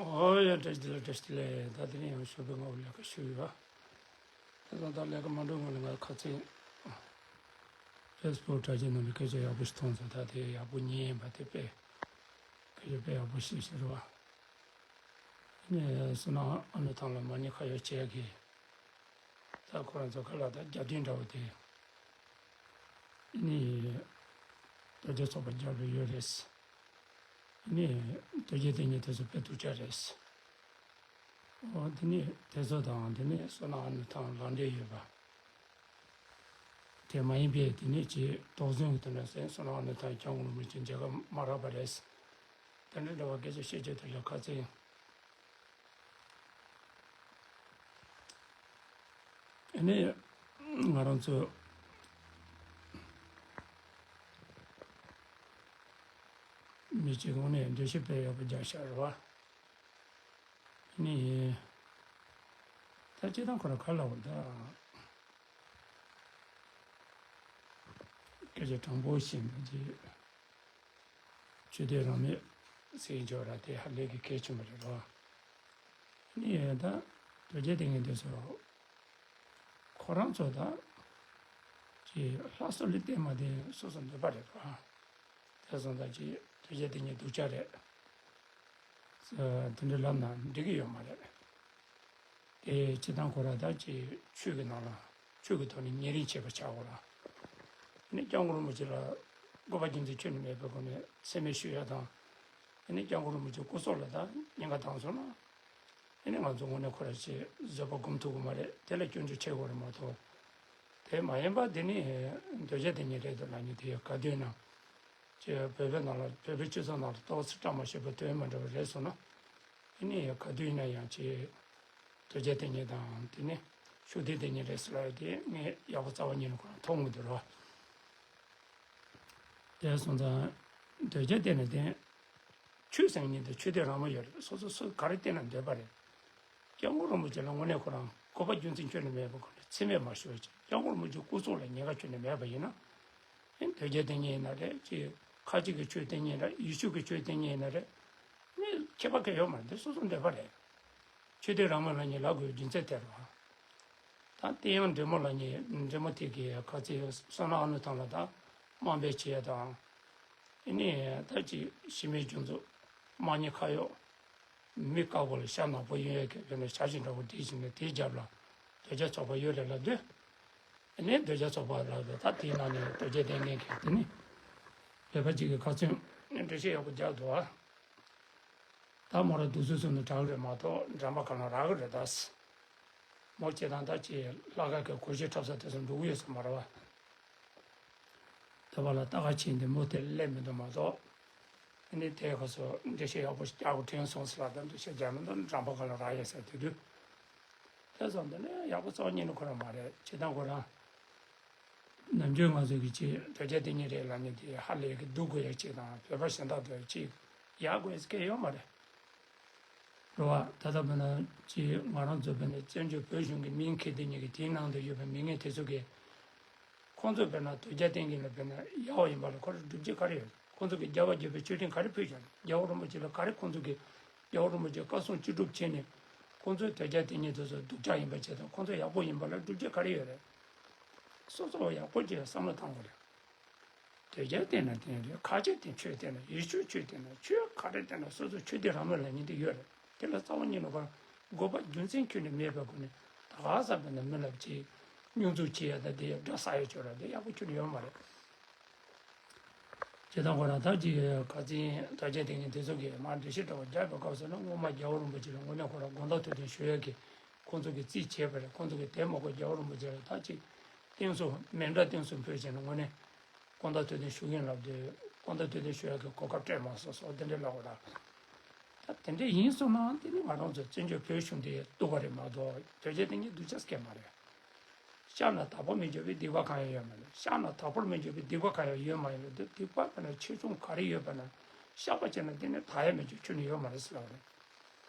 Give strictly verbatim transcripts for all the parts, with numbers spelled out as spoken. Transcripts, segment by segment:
ཨོ་ཡ། བཀྲ་ཤིས་བདེ་ལེགས། བཀྲ་ཤིས་བདེ་ལེགས། ད་དེ་རིང་ཡང་ཞོགས་པའི་སྔ་པོ་ལས་ཀ་ཞུ་ཡོད་པ། དེ་ཙང་ད་ལས་ཀ་མ་འགྲོ་སྔོན་ལ་ང་ཁ་རྩང་ཕེ་སི་བུག་དྲ་རྒྱའི་ནང་ནས་སྐད་ཆ་ཡག་པོ་ཞིག་མཐོང་སོང་། ད་དེ་ཡག་པོ་ཉན་པ་དེ་དཔེ་སྐད་ཆ་དཔེ་ཡག་པོ་ཞིག་བཤད་རེད་པ། ནས་བསོད་ནམས་ཨ་ནུ་ཐང་ལ་མ་ཉེས་ཁ་གཡོག་བྱེད་ཀྱི། ད་ཁོ་རང་ཚོ་ག་ལ་ད་རྒྱབ་རྟེན་འདྲ་བོ་དེ། ནི་རྡོ་རྗེ་ཚོགས་པ་རྒྱབ་ལ་ཡོད་རེད། ནི་དོལ་རྒྱལ་བསྟེན་མཁན་དེ་ཚོ་དཔེ་སྡུག་ཅག་རེད། འོ་དེ་ནི་དེ་ཚོ་དང་དེ་ནི་བསོད་ནམས་ཨ་ནུ་ཐང་ལག་འབྲེལ་ཡོད་པ། དེ་མ་ཡིན་པའི་དེ་ནི་ཅིག་དོགས་ཟོན་གྱི་དོན་ལ་ཟེར་བསོད་ནམས་ཨ་ནུ་ཐང་སྐྱབས་མགོན་རིན་པོ་ཆེ་མཇལ་ཁ་མ་རག་པ་རེད། དེ་འདྲ་འདྲ་བ་སྐད་ཆ་བཤད་རྒྱུ་དེ་ལ་ཁ་རྩང་། ཨ་ནི་ང་རང་ཚོ་མི་གཅིག་ངོས་ནས་འགྲེལ་བཤད་དཔེ་ཡག་པོ་རྒྱག་ཤག་རེད་པ། ཨ་ནི་ད་སྤྱིར་བཏང་ཁོ་རང་ག་ལ་འོ་ད་སྐད་ཆ་དྲང་པོ་བཤད་ན་ཅིག་ཆོས་དད་རང་མོས་ཟེར་འཇོག་ར་དེ་ཧ་ལས་ཀྱི་གལ་ཆེན་པོ་རེད་རོ། ནི་ད་དོལ་རྒྱལ་བསྟེན་མཁན་དེ་ཚོ་ཁོ་རང་ཚོ་ད་ཅིག་ལྷ་སོ་ལས་བསྟེན་མ་བསྟེན་སོ་སོ་འདོད་པ་རེད་རོ། དེ་སོང་ད་ཅིག་དོལ་རྒྱལ་བསྟེན་མཁན་སྡུག་ཅག་རེད། དེ་འདྲ་ལབ་ན་འགྲིག་གི་ཡོད་མ་རེད། དེ་སྤྱིར་བཏང་ཁོ་རང་ད་ཅིག་ཆོས་ཀྱི་ནང་ལ་ཆོས་ཀྱི་ཐོག་ནས་ཉེ་རིང་བྱེད་པ་ཆགས་དགོས་ར། ཨ་ནི་སྐྱབས་མགོན་རིན་པོ་ཆེ་ལ་འགོ་པ་རྒྱུ་མཚན་ཁྱོན་ནས་མེད་པའི་སྒོ་ནས་མཚན་སྨད་ཞུ་ཡ་དང་། ཨ་ནི་སྐྱབས་མགོན་རིན་པོ་ཆེ་སྐུ་སྲོག་ལ་ད་ཉེན་ཁ་བཏང་སོང་ན། ཨ་ནི་ང་ཚོ་དངོས་གནས་ཁོ་རང་ཆེད་བཟོད་པ་སྒོམ་ཐུབ་ཀྱི་མ་རེད། དེ་ལ་སྐྱོན་བརྗོད་བྱེད་དགོས་རེད་མ་གཏོགས། དེ་མ་ཡིན་པ་འདི་ནི་དོལ་རྒྱལ་བསྟེན་མཁན་རེད་འདུག་ལབ་མཁན་དེ་ག་དུས་ན། ཅེས་བོད་པའི་ནང་ལ་བོད་པའི་སྤྱི་ཚོགས་ནང་ལ་ཏོག་ཙམ་བཀྲ་མ་ཤིས་པ་དོན་མི་འདྲ་བ་རེད་སོང་ན། ཨ་ནི་ག་དུས་ཡིན་ན་ཡང་ཅེས་དོལ་རྒྱལ་བསྟེན་མཁན་དང་དེ་ནི་ཤུགས་ལྡན་བསྟེན་མཁན་རེད་ཟེར་ལབ་ཡ་དེ་ངས་ཡག་པོ་རྩ་བ་ཉིད་ནས་ཁོ་རང་མཐོང་མི་འདུག་རོ། དེ་སོང་ཙང་དོལ་རྒྱལ་བསྟེན་ན་བསྟེན། ཆོས་ཟེར་མཁན་དེ་ཆོས་དད་རང་མོས་ཡོད་རེད། སོ་སོ་སུ་ག་རེ་བསྟེན་ན་འདོད་པ་རེད། སྐྱབས་མགོན་རིན་པོ་ཆེ་ལ་དངོས་གནས་ཁོ་རང་འགོ་པ་རྒྱུ་མཚན་ཁྱོན་ནས་མེད་པ་ཁོ་ནས་མཚན་སྨད་མ་ཞུ་བ་བྱས། སྐྱབས་མགོན་རིན་པོ་ཆེ་སྐུ་སྲོག་ལ་ཉེན་ཁ་ཁྱོན་ནས་མེད་པ་ཡིན་ན། ཨེ་དོལ་རྒྱལ་བསྟེན་མཁན་ཡིན་ན་རེད། ཅིག་ཁ་ཆེ་གི་ཆོས་བསྟེན་མཁན་རེད། ཡེ་ཤུ་གི་ཆོས་བསྟེན་མཁན་ཡིན་ན་རེད། ནི་ཁྱད་པར་གང་ཡོད་མ་རེད། འདི་སོ་སོ་འདོད་པ་རེད། ཆོས་དད་རང་མོས་ལབ་མཁན་ལབ་དགོས་རྒྱུ་མཚན་དེ་རེད་བ། ད་བསྟན་དབྱངས་སྒྲོལ་མ་ལབ་མཁན་སྒྲོལ་མ་དེ་གི་ག་ཚོད་བསོད་ནམས་ཨ་ནུ་ཐང་ལ་ད་དམའ་འབེབས་བྱེད་ཡ་དང་། ཨ་ནི་ད་ཅིག་གཞི་མེད་རྒྱུ་ཚོགས་དམག་ཉེས་ཁ་གཡོག་མི་དཀར་པོ་ལ་ཤ་ནག་པོ་གཡོན་ཡོད་མཁན་དཔེར་ན་ཞྭ་ཅིག་འདྲ་པོ་སྒྲིག་བྱས་ནས་དེའི་རྒྱབ་ལ་དོལ་རྒྱལ་ཚོགས་པ་ཡོད་རེད་ལབ་དུས། ཨ་ནི་དོལ་རྒྱལ་ཚོགས་པ་ལབ་པའི་ད་དེའི་ནང་ནས་དོལ་རྒྱལ་བསྟེན་མཁན་གྱི་དེ་ནི་བོད་པ་གཅིག་གིས་ཁ་ཚོན་འགྲེལ་བཤད་ཡག་པོ་རྒྱག་འདུག་ཨ། ད་མོ་རང་སྡུག་ཚུལ་གསུང་ནས་དྲག་གི་རེད་མ་གཏོགས་འགྲམ་པ་གང་ལ་རག་གི་རེད་ད། མོ་སྤྱིར་བཏང་ད་ཅིག་ལྷག་དཀར་གྱི་གོས་ཆེན་འཁྲབ་ས་དེ་ཚོ་འགྲོ་གི་ཡོད་ས་མ་རེད་བ། དེ་བ་ལ་ལྟ་ག་ཕྱིན་ཏེ་མོ་དེ་སླེབས་མི་འདུག་མ་གཏོགས། ཨ་ནི་དེའི་སྐབས་སུ་འགྲེལ་བཤད་ཡག་པོ་རྒྱག་དགོས་དྲན་སོང་ཟེར་ལབ་ད་འགྲེལ་བཤད་རྒྱག་མི་འདུག་འགྲམ་པ་གང་ལ་རག་ཡོད་ས་དེ་དུས། དེ་ཙམ་དེ་ནས་ཡག་པོ་རྩ་བ་ཉིད་ནས་ཁོ་རང་མ་རེད། སྤྱིར་བཏང་ཁོ་རང་། ནམ་རྒྱུན་ང་ཚོ་གི་ཅིག་དོལ་རྒྱལ་བསྟེན་མཁན་རེད་ལབ་མཁན་དེ་ཧ་ལས་ཀྱི་སྡུག་དགོས་ཡ་ཅིག་དང་བོད་པ་གཞན་དག་ཏུ་ཅིག་ཡག་དགོས་ཡ་སྐད་ཡོད་མ་རེད། རེད་བ། ད་ལྟ་བས་ན་ཅིག་ང་རང་ཚོ་བས་ན་བཙན་བྱོལ་བོད་གཞུང་གི་མིང་འཁྱེར་བསྡད་མཁན་གྱི་དེའི་ནང་དུ་ཡོད་པའི་མི་ངན་དེ་ཚོ་གིས། ཁོང་ཚོས་བས་ན་དོལ་རྒྱལ་བསྟེན་མཁན་ལ་བས་ན་ཡག་པོ་ཡིན་པ་ལ་ཁོ་རང་སྒྲུབ་བྱེད་ག་རེ་ཡོད། ཁོང་ཚོ་གིས་རྒྱལ་བ་དགྱེས་པའི་མཆོད་སྤྲིན་ག་རེ་ཕུལ་བྱུང་། རྒྱལ་བ་རིན་པོ་ཆེ་ལ་ག་རེ་ཁོང་ཚོ་གིས་རྒྱལ་བ་རིན་པོ་ཆེའི་བཀའ་གསུང་ཅི་སྒྲུབ་བྱས་ནས་ཁོང་ཚོས་དོལ་རྒྱལ་བསྟེན་མཁན་དེ་ཚོ་སྡུག་ཅག་ཡིན་པ་བྱས་དང་ཁོང་ཚོ་ཡག་པོ་ཡིན་པ་ལ་སྒྲུབ་བྱེད་ག་རེ་ཡོད་རེད། སོ་སོ་ཡག་པོ་ཅིག་བསམ་བློ་བཏང་དགོས་རེད། དོལ་རྒྱལ་བསྟེན་ན་བསྟེན་རེད། ཁ་ཆེ་བསྟེན་ཆོས་བསྟེན་ན་ཡེ་ཤུ་ཆོས་བསྟེན་ན་ཆོས་ག་རེ་བསྟེན་ན་སོ་སོ་ཆོས་དད་རང་མོས་ལབ་མཁན་དེ་ཡོད་རེད། དེ་ལ་རྩ་བ་ཉིད་ནས་ཁོ་རང་འགོ་པ་རྒྱུ་མཚན་ཁྱོན་ནས་མེད་པའི་སྒོ་ནས་ད་ག་ས་བས་ན་མི་ལབ་ཅིག་སྙོན་འཛུགས་བྱེད་ཡ་ད་དེ་ཡ་དགྲ་ཟ་ཡ་ཆོས་ར་དེ་ཡག་པོ་ཁྱོན་ནས་ཡོད་མ་རེད། བྱེད་སྟངས་ཁོ་རང་ད་ཅིག་ག་ཚིག་དོལ་རྒྱལ་བསྟེན་མཁན་དེ་ཚོ་གིས་མར་འགྲེལ་བཤད་འདྲ་བོ་རྒྱག་པའི་སྐབས་སུ་ན་སྔོན་མ་རྒྱལ་བ་རིན་པོ་ཆེ་ལ་དངོས་གནས་ཁོ་རང་དགོང་དག་ཐུགས་བསྟན་ཞུ་ཡ་གི་ཁོང་ཚོ་གིས་རྩིས་བྱས་པ་རེད། ཁོང་ཚོ་གིས་དེ་མ་དགོས་རྒྱལ་བ་རིན་པོ་ཆེ་ལ་ད་ཅིག་རྟེན་གསུམ་མཎྜལ་རྟེན་གསུམ་ཕུལ་བྱས་ན་དངོས་གནས་དགོང་དག་ཐུགས་བསྟན་ཞུ་གིན་ལབ་དུས་དགོང་དག་ཐུགས་བསྟན་ཞུ་ཡ་གི་གོ་སྐབས་སྤྲད་མ་སོང་སོགས་དེ་འདྲའི་ལབ་པ་ར། ད་དེ་འདྲ་ཡིན་སོང་ན་དེ་ནི་ང་རང་ཚོ་བཙན་བྱོལ་བོད་གཞུང་དེ་སྡུག་པ་རེད་མ་གཏོགས་དོལ་རྒྱལ་བསྟེན་མཁན་སྡུག་ཅག་སྐད་མ་རེད། ཤ་ན་དྭགས་པོར་མི་འཇོག་པའི་སྡིག་པ་གང་ཡང་ཡོད་མ་རེད། ཤ་ན་དྭགས་པོར་མི་འཇོག་པའི་སྡིག་པ་གང་ཡང་ཡོད་མ་ཡིན་པ་འདི་སྡིག་པ་དཔེར་ན་ཆེ་ཆུང་ག་རེ་ཡོད་པ་ན་བཤགས་པ་བྱས་ན་དེ་ནི་དག་ཡ་མི་འཇུག་ཁྱོན་ནས་ཡོད་མ་རེད་ཟེར་ལབ་པ་རེད།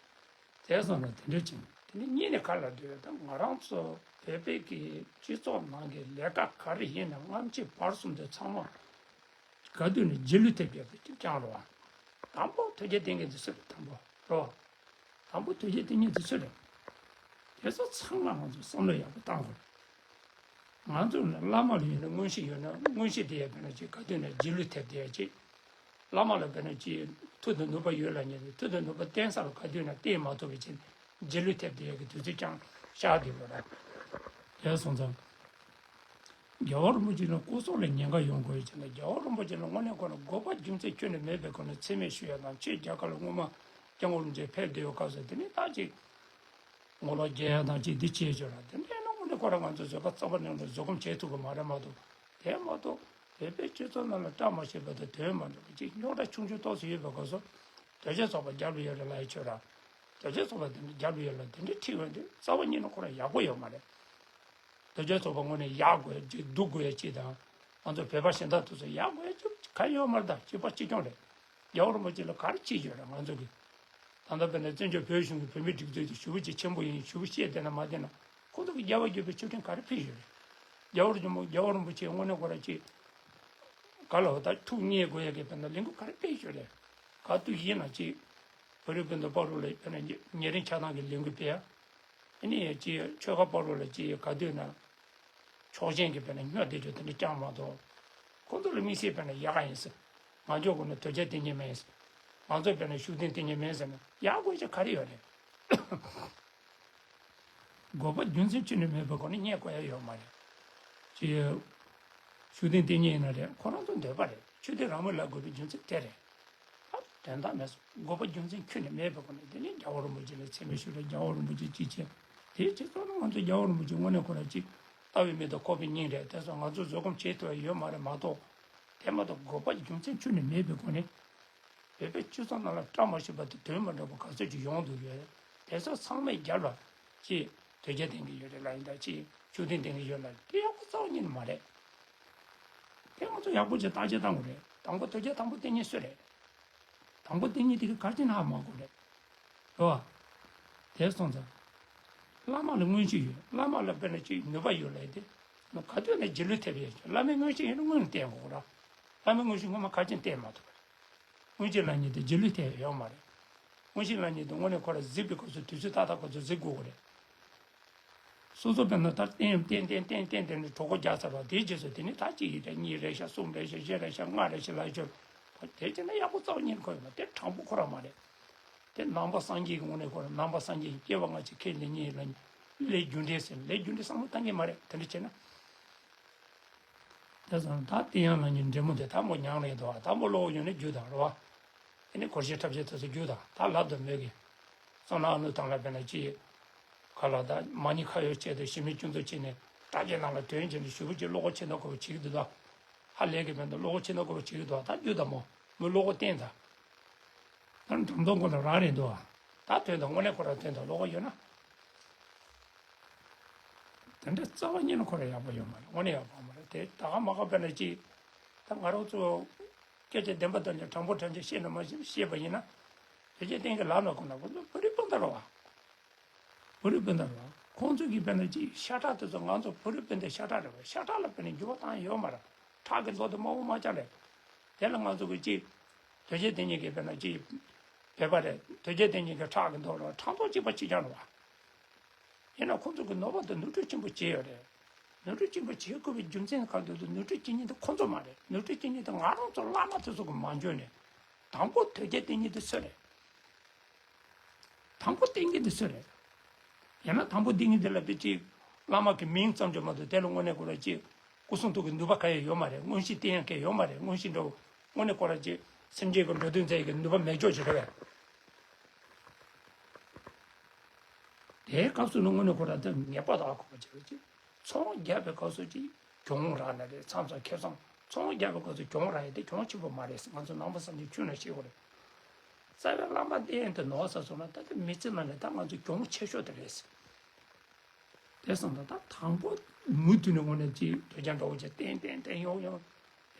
དེ་སོང་ན་དེ་འདྲ་ཅིག་དེ་ནི་གཉིས་ནས་ག་ལ་འདོད་ད་ང་རང་ཚོ་བོད་པའི་གི་སྤྱི་ཚོགས་ནང་གི་ལས་ཀ་ག་རེ་ཡིན་ན་སྔ་ཕྱི་བར་གསུམ་དུ་ཚང་མ་ག་དུས་ནས་རྗེས་ལུས་ཐེབས་ཡོད་པ་ཅིག་ཀྱང་རེད་བ། དང་པོ་དོལ་རྒྱལ་བསྟེན་མཁན་དེ་སུ་རེད། དང་པོ་རེད་བ། དང་པོ་དོལ་རྒྱལ་བསྟེན་མཁན་དེ་ཚོ་རེད། དེ་ཚོ་ཚང་མ་ང་ཚོ་བསམ་བློ་ཡག་པོ་བཏང་དགོས། ང་ཚོ་ནི་བླ་མ་ལ་ཡོད་ན་མངོན་ཤེས་ཡོད་ན། མངོན་ཤེས་དེ་ཡང་དཔེར་ན་ཅིག་ག་དུས་ན་རྗེས་ལུས་ཐེབས་བསྡད་ཡ་ཅིག་བླ་མ་ལ་དཔེར་ན་ཅིག་མཐུ་དང་ནུས་པ་ཡོད་ལབ་མཁན་དེ། མཐུ་དང་ནུས་པ་བསྟན་ས་ལ་ག་དུས་ན་བསྟན་མ་ཐུབ་པའི་ཕྱིར་རྗེས་ལུས་ཐེབས་བསྡད་ཡ་གི་དུས་ཚོད་ཀྱང་ཤར་བསྡད་ཡོད་རེད། དེ་སོང་ཙང་། རྒྱལ་བ་རིན་པོ་ཆེ་ལ་སྐུ་སྲོག་ལ་ཉེན་ཁ་ཡོང་དགོས་ཡོད་ཅེ་ན། རྒྱལ་བ་རིན་པོ་ཆེ་ལ་དངོས་གནས་ཁོ་ན་དགོས་པ་རྒྱུ་མཚན་ཁྱོན་ནས་མེད་པའི་སྒོ་ནས་མཚན་སྨད་ཞུ་ཡ་དང་། ཆེས་རྒྱ་གར་ལ་སྔོན་མ་སྐྱབས་མགོན་རིན་པོ་ཆེ་ཕེབས་བསྡད་ཡོད་སྐབས་སུ་དེ་ནས་ད་ཅིག་ངོ་ལོག་རྒྱག་ཡ་དང་ཅིག་འདི་བྱས་ཡོད་ར། དེ་འདྲ་ཡིན་ན་དངོས་གནས་ཁོ་རང་ང་ཚོ་བཟོད་པ་རྩ་བ་ནས་ལ་བཟོད་སྒོམ་བྱེད་ཐུབ་ཀྱི་མ་རེད་མ་གཏོགས། དེ་མ་གཏོགས་བོད་པའི་སྤྱི་ཚོགས་ནང་ལ་བཀྲ་མ་ཤིས་པ་དང་དོན་མ་འགྲུབ་པ་ཅིག་རྙོག་དྲ་ཆུང་ཆུང་ཏོག་ཙམ་ཡོད་པའི་སྐབས་སུ། དོལ་རྒྱལ་ཚོགས་པ་རྒྱབ་ལ་ཡོད་རེད་ལབ་ཡ་ཆོས་ར། དོལ་རྒྱལ་ཚོགས་པ་དེ་འདྲ་རྒྱབ་ལ་ཡོད་ལ་དེ་འདྲ་ཁྲིད་འོས་དེ་རྩ་བ་ཉིད་ནས་ཁོ་རང་ཡག་པོ་ཡོད་མ་རེད། དོལ་རྒྱལ་ཚོགས་པ་ངོས་ནས་ཡག་དགོས་ཡ་ཅིག་སྡུག་དགོས་ཡ་ཅིག་དང་། ང་ཚོ་བོད་པ་གཞན་དག་དེ་ཚོ་ཡག་དགོས་ཡ་ཅིག་ག་ཡོད་མ་རེད། ད་གཅིག་པ་གཅིག་རྐྱང་རེད། རྒྱལ་བ་རིན་པོ་ཆེ་ལ་ག་རེ་བྱས་ཡོད་རེད་ང་ཚོ་གིས། ད་ལྟ་བོད་ནས་བཙན་བྱོལ་བོད་གཞུང་གི་བོད་མིའི་སྒྲིག་འཛུགས་དེ་ཞེ་པོ་ཅིག་ཆེན་པོ་ཡིན། ཞེ་པོ་བཤད་བསྡད་ན་མ་བསྡད་ན། ཁོང་ཚོ་གིས་རྒྱལ་བ་དགྱེས་པའི་མཆོད་སྤྲིན་ག་རེ་ཕུལ་ཡོད་རེད། རྒྱལ་བ་རིན་པོ་རྒྱལ་བ་རིན་པོ་ཆེ་དངོས་གནས་ཁོ་རང་ཅིག་ག་ལ་བ་ད་ཐུགས་མཉེས་དགོས་ཡ་གི་དཔེར་ན་ལས་འགུལ་ག་རེ་སྤེལ་ཡོད་རེད། ག་དུས་ཡིན་ན་ཅིག་བོད་རིགས་སྤུན་ཟླ་བར་དུ་ལ་དཔེར་ན་ཉེ་ཉེ་རིང་ཆགས་སྡང་གི་ལས་འགུལ་སྤེལ་ཡ། ཨ་ནི་ཅིག་ཆོལ་ཁ་བར་དུ་ལ་ཅིག་ག་དུས་ན། ཕྱོགས་ཞེན་གྱི་དཔེར་ན་སྨྱོ་བསྡད་རྒྱུ་དེ་འདྲ་རྐྱང་མ་གཏོགས། ཁོང་ཚོ་ལ་དམིགས་བསལ་དཔེར་ན་ཡག་ག་ཡིན་ཟེར། ང་ཚོ་དགོས་ན་དོལ་རྒྱལ་བསྟེན་མཁན་མེད་ཟེར། ང་ཚོ་དཔེར་ན་ཤུགས་ལྡན་བསྟེན་མཁན་མེད་ཟེར་ན་ཡག་དགོས་ཆ་ག་རེ་ཡོད་རེད། དགོས་པ་རྒྱུ་མཚན་ཁྱོན་ནས་མེད་པའི་སྒོ་ནས་རྙེད་དགོས་ཡ་ཡོད་མ་རེད། ཅེས། ཤུགས་ལྡན་བསྟེན་མཁན་ཡིན་ན་རེད། ཁོ་རང་ཚོ་འདོད་པ་རེད། ཆོས་དད་རང་མོས་ལབ་དགོས་པའི་རྒྱུ་མཚན་དེ་རེད། ཨ། དོན་དག་མེད་སོང་། དགོས་པ་རྒྱུ་མཚན་ཁྱོན་ནས་མེད་པའི་སྒོ་ནས་དེ་ནས་རྒྱལ་བ་རིན་པོ་ཆེ་ལ་མཚན་སྨད་ཞུ་རེད། རྒྱལ་བ་རིན་པོ་ཆེ་ཅི་བྱེད། དེའི་རྗེས་ཐོག་ལ་ང་ཚོ་རྒྱལ་བ་རིན་པོ་ཆེ་དངོས་གནས་ཁོ་རང་ཅིག་ལྟ་བའི་མི་དང་འཁོར་བའི་སྙིང་རེད། དེ་ཚོ་ང་ཚོ་བཟོད་སྒོམ་བྱེད་ཐུབ་ཡ་ཡོད་མ་རེད་མ་གཏོགས། དེ་མ་གཏོགས་དགོས་པ་རྒྱུ་མཚན་ཁྱོན་ནས་མེད་པའི་སྒོ་ནས། བོད་པའི་སྤྱི་ཚོགས་ནང་ལ་བཀྲ་མ་ཤིས་པ་དང་དོན་མ་འགྲུབ་པ་ག་ཚོད་ཅིག་ཡོང་འདུག་ཡོད། དེ་ཚོ་ཚང་མའི་རྒྱབ་ལ་ཅིག་དོལ་རྒྱལ་བསྟེན་གྱི་ཡོད་རེད་ལབ་ཡིན་ད། ཅིག་ཤུགས་ལྡན་བསྟེན་གྱི་ཡོད་ལབ། དེ་ཡག་པོ་རྩ་བ་ཉིད་ནས་མ་རེད། དེ་ང་ཚོ་ཡག་པོ་ཅིག་བརྟག་དཔྱད་གཏང་དགོས་རེད། དང་པོ་དོལ་རྒྱལ་དང་པོ་བསྟེན་མཁན་སུ་རེད། དང་པོ་བསྟེན་མཁན་དེ་གིས་ག་རེ་བྱས་ན་ཧ་མ་གོ་རེད། རེད་བ། དེ་སོང་ཙང་། བླ་མ་ལ་མངོན་ཤེས་ཡོད། བླ་མ་ལ་དཔེར་ན་ཅིག་ནུས་པ་ཡོད་ལབ་ཡ་དེ། ག་དུས་ནས་རྗེས་ལུས་ཐེབས་ཡོད་ཀྱང་། བླ་མའི་མངོན་ཤེས་ཡིན་ན་སྔོན་ལ་བསྟེན་དགོས་ར། བླ་མའི་མངོན་ཤེས་སྔོན་མ་ག་རེ་བྱས་ནས་བསྟེན་མ་ཐུབ་པ་རེད། མངོན་ཤེས་ལབ་མཁན་དེ་རྗེས་ལུས་ཐེབས་ཡོད་མ་རེད། མངོན་ཤེས་ལབ་མཁན་དེ་དངོས་གནས་ཁོ་རང་གཟིགས་པའི་སྐབས་སུ་དུས་ཚོད་ཏག་ཏག་སྐབས་སུ་གཟིགས་དགོས་ཀྱི་རེད། སོ་སོ་དཔེར་ན་ད་བསྟེན་བསྟེན་བསྟེན་བསྟེན་བསྟེན་ནས་གྲོད་ཁོག་རྒྱགས་ཚར་བ་དེའི་རྗེས་སུ་དེ་ནས་ད་གཅིག་རེད། གཉིས་རེད་ཤག་གསུམ་རེད་ཤག་བཞི་རེད་ཤག་ལྔ་རེད་ཤག་ལབ་ཡོད། དེ་བྱས་ན་ཡག་པོ་རྩ་བ་ཉིད་ནས་ཁོ་ཡོད་མ་རེད། དེ་དྲང་པོ་ཁོ་རང་མ་རེད། དེ་ནང་པ་སངས་རྒྱས་ཀྱི་དངོས་གནས་ཁོ་རང་ནང་པ་སངས་རྒྱས་ཀྱི་སྐྱེ་བ་སྔ་ཕྱི་ཁས་ལེན་མཁན་ཡིན་ལ། ལས་རྒྱུ་འབྲས་ཟེར་ལས་རྒྱུ་འབྲས་བསམ་བློ་བཏང་གི་མ་རེད། དེ་འདྲ་བྱས་ན། དེ་ཙང་ད་དེ་ཡང་ལ་ཉིན་འབྲས་མོ་དེ་དང་པོ་མྱངས་ལེ་འདུག་ཨ། དང་པོ་གློ་བོ་ཡོང་ནས་རྒྱུ་དང་རེད་བ། དེ་ནས་གོར་ཤེས་འཁྲབ་བྱེད་དུས་སུ་རྒྱུ་དང་ད་ལབ་དུ་མོས་ཀྱི། བསམ་ན་ཨ་ནུ་དང་ལ་དཔེར་ན་ཅི། ག་ལ་ད་མ་ཉི་ཁ་ཡོད་བྱས་ཏེ་ཞི་མི་ཅུང་ཚོ་ཕྱིན་ནས་དྲ་རྒྱའི་ནང་ལ་དོན་བྱས་ནས་ཞུ་བུ་ཅིག་བློ་ཁོག་ཆེ་ན་དགོས་པ་བྱེད་ཀྱི་འདུག་ད། ཧ་ལས་ཀྱི་མེད་འདུག་བློ་ཁོག་ཆེ་ན་དགོས་པ་བྱེད་ཀྱི་འདུག་ད་རྒྱུ་དང་མོ་མོས་བློ་ཁོག་བསྟན་ད། ད་འགྲམ་ཐོག་མགོ་ལ་རང་རེད་འདུག་ད་དོན་དང་དངོས་གནས་ཁོ་རང་དོན་དང་བློ་ཁོག་ཡོད་ན། དེ་འདྲ་རྩ་བ་ཉིད་ནས་ཁོ་རང་ཡག་པོ་ཡོད་མ་རེད། དངོས་གནས་ཡག་པོ་མ་རེད། དེ་ད་ག་མ་ག་དཔེར་ན་ཅིག་ད་ང་རང་ཚོ་སྐད་ཆ་བདེན་པ་དང་ནི་དྲང་པོ་དྲང་ཆ་བཤད་ན་མ་བཤད་པ་ཡིན་ན། དེ་རྗེས་བསྟན་གྱི་ལབ་ན་ཁོ་ན་ཁོ་ཚོ་བོད་རིགས་སྤུན་ཟླ་རེད་བ། བོད་རིགས་སྤུན་ཟླ་རེད་བ། ཁོང་ཚོ་གིས་དཔེར་ན་ཅིག་ཤ་ཁྲག་དེ་ཚོ་ང་ཚོ་བོད་རིགས་སྤུན་ཟླའི་ཤ་ཁྲག་རེད་བ། ཤ་ཁྲག་ལ་དཔེར་ན་འགྱུར་བ་བཏང་ཡོད་མ་རེད། ཁྲག་གི་མདོག་དེ་དམར་པོ་དམར་རྐྱང་རེད། དེ་ལ་ང་ཚོ་གིས་ཅིག་དོལ་རྒྱལ་བསྟེན་མཁན་གྱི་དཔེར་ན་ཅིག་བོད་པ་རེད། དོལ་རྒྱལ་བསྟེན་མཁན་གྱི་ཁྲག་གི་མདོག་ལ་ཁྲག་མདོག་གཅིག་པ་གཅིག་རྐྱང་རེད་བ། ཡིན་ན་ཁོང་ཚོ་གིས་ནོར་བ་དང་ནོར་འཁྲུལ་ཆེན་པོ་བྱས་ཡོད་རེད། ནོར་འཁྲུལ་ཆེན་པོ་བྱེད་དགོས་པའི་རྒྱུ་མཚན་གང་དུ་ནོར་འཁྲུལ་བྱེད་མཁན་དེ་ཁོང་ཚོ་མ་རེད། ནོར་འཁྲུལ་བྱེད་མཁན་དེ་ང་རང་ཚོ་བླ་མ་དེ་ཚོ་གིས་མ་འཇོན་ནས། དང་པོ་དོལ་རྒྱལ་བསྟེན་མཁན་དེ་སུ་རེད། དང་པོ་བསྟེན་མཁན་དེ་སུ་རེད། ཡང་ན་དང་པོ་བསྟེན་མཁན་དེ་ལ་དཔེ་ཅིག་བླ་མ་གི་མིང་ཙམ་ཅིག་མ་གཏོགས་དེ་ལ་དངོས་གནས་ཁོ་རང་ཅིག་སྐུ་གསུང་ཐུགས་ཀྱི་ནུས་པ་གང་ཡང་ཡོད་མ་རེད། མངོན་ཤེས་བསྟན་ཡག་གང་ཡང་ཡོད་མ་རེད། མངོན་ཤེས་འདྲ་བོ་དངོས་གནས་ཁོ་རང་ཅིག་སེམས་ཅན་གྱི་འགྲོ་དོན་མཛད་ཡག་གི་ནུས་པ་མེད་ཅོག་ཅིག་རེད་པས། དེའི་སྐབས་སུ་ནི་དངོས་གནས་ཁོ་རང་དེ་ངེས་པར་དུ་ཨ་ཁུ་པ་བྱེད་པ་ཅིག་ཚོང་རྒྱག་པའི་སྐབས་སུ་ཅིག་གྱོང་རག་ན་རེད། མཚམས་མཚམས་ཁེ་བཟང་ཚོང་རྒྱག་པའི་སྐབས་སུ་གྱོང་རག་ཡ་དེ་གྱོང་ཆེན་པོ་མ་རེད། ང་ཚོ་ནང་པ་སངས་རྒྱས་ཆོས་ནང་བཤད་དགོས་རེད། རྩ་བའི་བླ་མ་བསྟེན་ཡ་དེ་ནོར་ས་སོང་ན་ད་དེ་མི་ཚེ་ནང་ནས་ད་ང་ཚོ་གྱོང་ཆེ་ཤོས་དེ་རེད། དེ་སོང་ཙང་ད་དང་པོ་མུ་མཐུད་ནས་དངོས་གནས་ཅིག་དོལ་རྒྱལ་འདྲ་བོ་ཅིག་བསྟེན་བསྟེན་བསྟེན་ཡོང་ཡོང་།